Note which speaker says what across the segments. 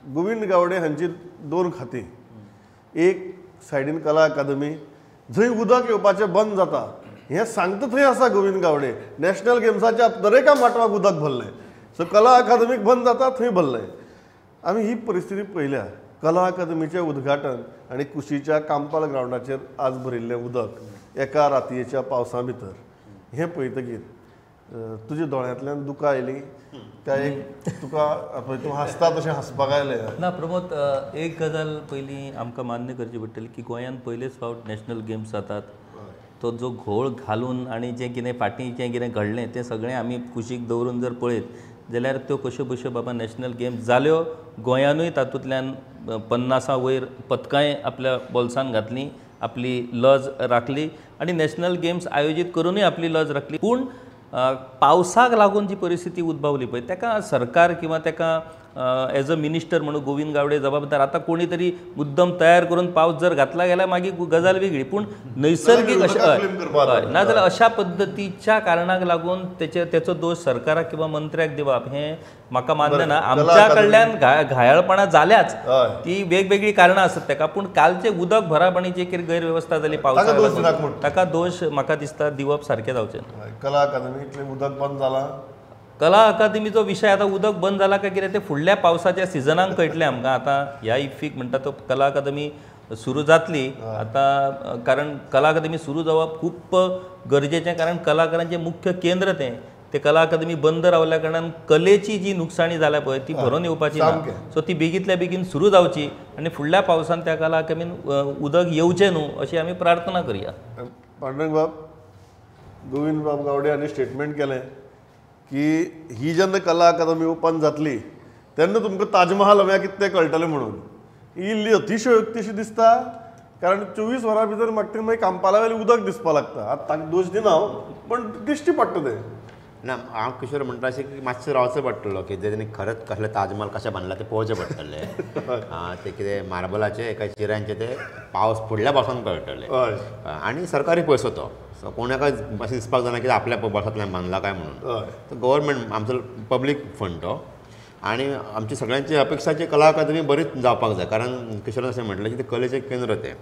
Speaker 1: गोविंद गावडे हांची 2 खातीं, एक सायडीन कला अकादमी जंय उदक येवपाचें बंद जाता हें सांगता थंय आसा गोविंद गावडे. नॅशनल गेम्साच्या दरेका माटवाक उदक भरलें, सो कला अकादमीक बंद जाता थंय भरलें. आमी ही परिस्थिती पळयल्या. कला अकादमीचें उद्घाटन आनी कुशीच्या कांपाल ग्रावंडाचेर आज भरिल्लें उदक एका रातयेच्या पावसा भितर, हें पळयतकीर तुज्या दोळ्यांतल्यान दुकां आयलीं काय एक तुका तूं हांसता तशें हांसपाक आयलें?
Speaker 2: ना प्रमोद, एक गजाल पयलीं आमकां मान्य करची पडटली की गोंयांत पयलेच फावट नॅशनल गेम्स जातात. तो जो घोळ घालून आनी जें कितें फाटीं जें कितें घडलें तें सगळें आमी कुशीक दवरून जर पळयत जाल्यार त्यो कश्यो बश्यो बाबा नॅशनल गेम्स जाल्यो. गोंयानूय तातूंतल्यान 50 वयर पदकांय आपल्या बोल्सान घातलीं, आपली लज राखली आनी नॅशनल गेम्स आयोजीत करुनूय आपली लज राखली. पूण पावसाक लागून जी परिस्थिती उद्भवली पळय ताका सरकार किंवा ताका एज अ मिनिस्टर म्हणून गोविंद गावडे जबाबदार. आतां कोणी तरी मुद्दम तयार करून पावस जर घातला गेल्यार मागीर गजाल वेगळी, पूण नैसर्गीक अशें नाजाल्यार अशा पद्दतीच्या कारणाक लागून तेचो दोश सरकाराक किंवा मंत्र्याक दिवप हें म्हाका मान्य ना. आमच्या कडल्यान घायाळपणां जाल्याच, ती वेगवेगळी कारणां आसत ताका, पूण कालचें उदक भरप आनी जे कितें गैरवेवस्था जाली पावसाक लागून ताका दोश म्हाका दिसता दिवप सारकें जावचें ना.
Speaker 1: कला अकादमींतलें उदक बंद जालां,
Speaker 2: कला अकादमीचो विशय आतां उदक बंद जाला काय कितें तें फुडल्या पावसाच्या सिजनाक कळटलें आमकां. आतां ह्या इफ्फीक म्हणटा तो कला अकादमी सुरू जातली आतां, कारण कला अकादमी सुरू जावप खूब गरजेचें, कारण कलाकारांचें मुख्य केंद्र तें. ते कला अकादमी बंद रावल्या कारणान कलेची जी नुकसाणी जाल्या पळय ती भरून येवपाची ना. सो ती बेगींतल्या बेगीन सुरू जावची आनी फुडल्या पावसान त्या कला अकादमीन उदक येवचें न्हू अशी आमी प्रार्थना करया.
Speaker 1: पांडुरंग बाब, गोविंद बाब गावडे हांणी स्टेटमेंट केलें की ही जेन्ना कला अकादमी ओपन जातली तेन्ना तुमकां ताजमहाल हव्या कितें कळटलें म्हणून. ही इल्ली अतिशयोक्तीशी दिसता, कारण 24 वरां भितर म्हाका तें मागीर कांपाला वयलें उदक दिसपाक लागता. आतां ताका दोश दिना हांव, पण दिश्टी पडटा तें.
Speaker 3: ना, हांव किशोर म्हणटा अशें की मातशें रावचें पडटलो की तेणी खरेंच कसलें ताजमहाल कशें बांदला तें पळोवचें पडटलें. तें कितें मार्बलाचें एका चिऱ्यांचें तें पावस फुडल्या पावसान कळटलें. आनी सरकारी पयसो तो, सो कोणाक अशें दिसपाक जायना की आपल्या बोल्सांतल्यान बांदला काय म्हणून. तो गव्हर्मेंट आमचो पब्लीक फंड तो, आनी आमची सगळ्यांची अपेक्षा जी कला अकादमी बरीच जावपाक जाय, कारण किशोरान अशें म्हटलें की तें कलेचें केंद्र तें,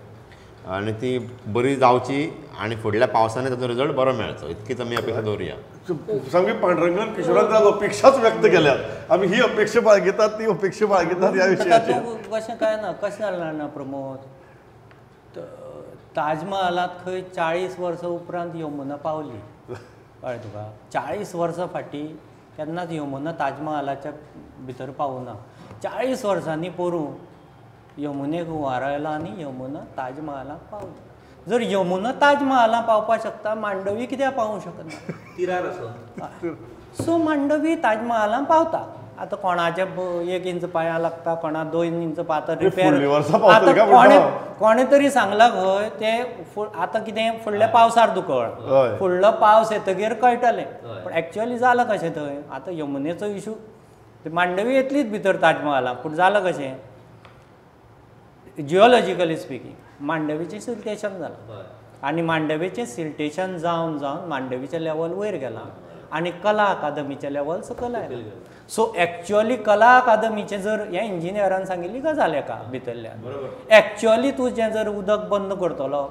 Speaker 3: आनी ती बरी जावची आनी फुडल्या पावसांनी ताचो रिजल्ट बरो मेळचो इतकीच आमी अपेक्षा दवरुया.
Speaker 1: सामकी पांडुरंगान किशोरान आज अपेक्षाच व्यक्त केल्यात. आमी ही अपेक्षा बाळगितात, ती अपेक्षा बाळगितात ह्या विशयाचेर.
Speaker 4: कशें काय ना, कशें जालें ना प्रमोद, ताजमहालांत खंय 40 वर्सां उपरांत यमुना पावली, कळ्ळें तुका? 40 वर्सां फाटीं केन्नाच यमुना ताजमहालाच्या भितर पावना. 40 वर्सांनी पोरूं यमुनेक हुंवार आयलो आनी यमुना ताजमहालाक पावली. जर यमुना ताजमहालाक पावपाक शकता, मांडवी कित्याक पावूंक शकना?
Speaker 2: तिरार आसा.
Speaker 4: सो मांडवी ताजमहालाक पावता. आतां कोणाच्या 1 इंच पांयां लागता, कोणा 2 इंच पांतर रिपेर. आतां कोणें तरी सांगलां खंय तें आतां कितें फुडल्या पावसार दुकळ, फुडलो पावस येतकीर कळटलें. पूण एक्चुअली जालां कशें थंय आतां यमुनेचो इशू, मांडवी येतलीच भितर ताजमहालाक, पूण जालां कशें जियोलॉजिकली स्पिकींग मांडवीचें सिल्टेशन जालां आनी मांडवीचें सिल्टेशन जावन जावन मांडवीचें लेवल वयर गेलां आनी कला अकादमीचें लेवल सकयल आयलां. सो एक्चुअली कला अकादमीचें जर हें इंजिनियरान सांगिल्ली गजाल एका भितरल्यान, एक्चुअली तूं जें जर उदक बंद करतलो,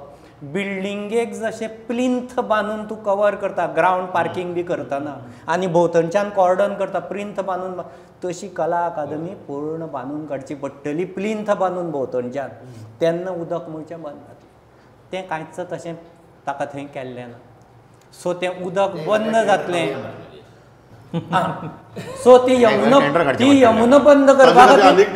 Speaker 4: बिल्डिंगेक जशें प्लिंथ बांदून तूं कवर करता, ग्रावंड पार्कींग बी करतना आनी भोंवतणच्यान कॉर्डन करता, प्लिंथ बांदून, तशी कला अकादमी पूर्ण बांदून काडची पडटली, प्लिंथ बांदून भोंवतणच्यान, तेन्ना उदक मुळचें बंद जातलें. तें कांयच तशें ताका थंय केल्लें ना. सो तें उदक बंद जातलें. सो ती यमुना बंद करपा खातीर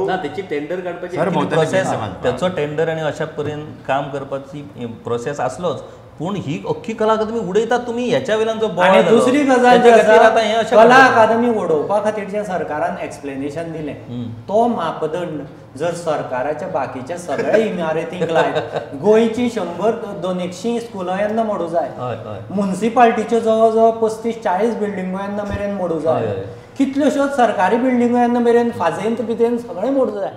Speaker 2: ना तेची टेंडर काडपाची प्रोसेस, त्याचो टेंडर आनी अशा परेन काम करपाची प्रोसेस आसलोच, पूण ही अख्खी कला अकादमी उडयतात तुमी ह्याच्या वयल्यान जो
Speaker 4: आनी दुसरी गजाल जी आसा, कला अकादमी उडोवपा खातीर जें सरकारान एक्सप्लेनेशन दिलें तो मापदंड जर सरकाराच्या बाकीच्या सगळ्या इमारतींक लायत, गोंयची 100-200 स्कुलां येन्ना मोडूं जाय, मुन्सिपाल्टीच्यो जवळ जवळ 35-40 बिल्डिंगो येन्ना मेरेन मोडूं जाय, कितल्योश्योच सरकारी बिल्डिंगो येन्ना मेरेन फाजेंत बितेन सगळें मोडूं जाय.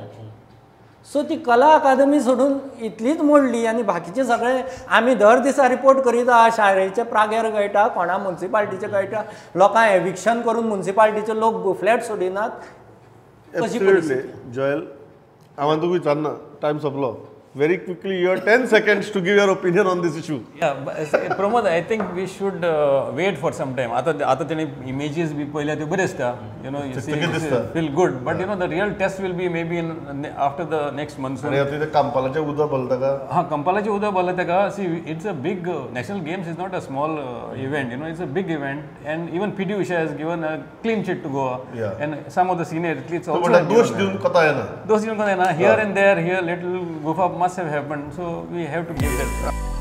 Speaker 4: सो ती कला अकादमी सोडून इतलीच मोडली आनी बाकीचे सगळे आमी दर दिसा रिपोर्ट करीत आहा, शाळेचे प्राग्यार कळटा, कोणा मुन्सिपाल्टीचे कळटा, लोकांक एविक्शन करून मुन्सिपाल्टीचे लोक फ्लॅट सोडिनात. अशी
Speaker 1: Absolutely. Joel, हांवें तुका विचारना, टायम सोंपलो. Very quickly, you have 10 seconds to give your opinion on this issue.
Speaker 5: Yeah, but, Pramod, I think we should wait for some time. आता तेणे images बी पळयल्या त्यो बऱ्यो दिसता. You know, you see, feel good. But you know, the real test will be maybe in after the next monsoon.
Speaker 1: आनी आतां ते कांपालाचें उदक भरला ताका.
Speaker 5: हां, कंपालाचें उदक भरला ताका. See, it's a big national games is not a small event. You know, it's a big event, and even PT Usha has given a clean chit to Goa.
Speaker 1: Yeah.
Speaker 5: And some of the senior athletes also.
Speaker 1: दोष दिवन कोता येना.
Speaker 5: दोष दिवन कोता येना. Here and there, here little goof up must have happened, so we have to give that.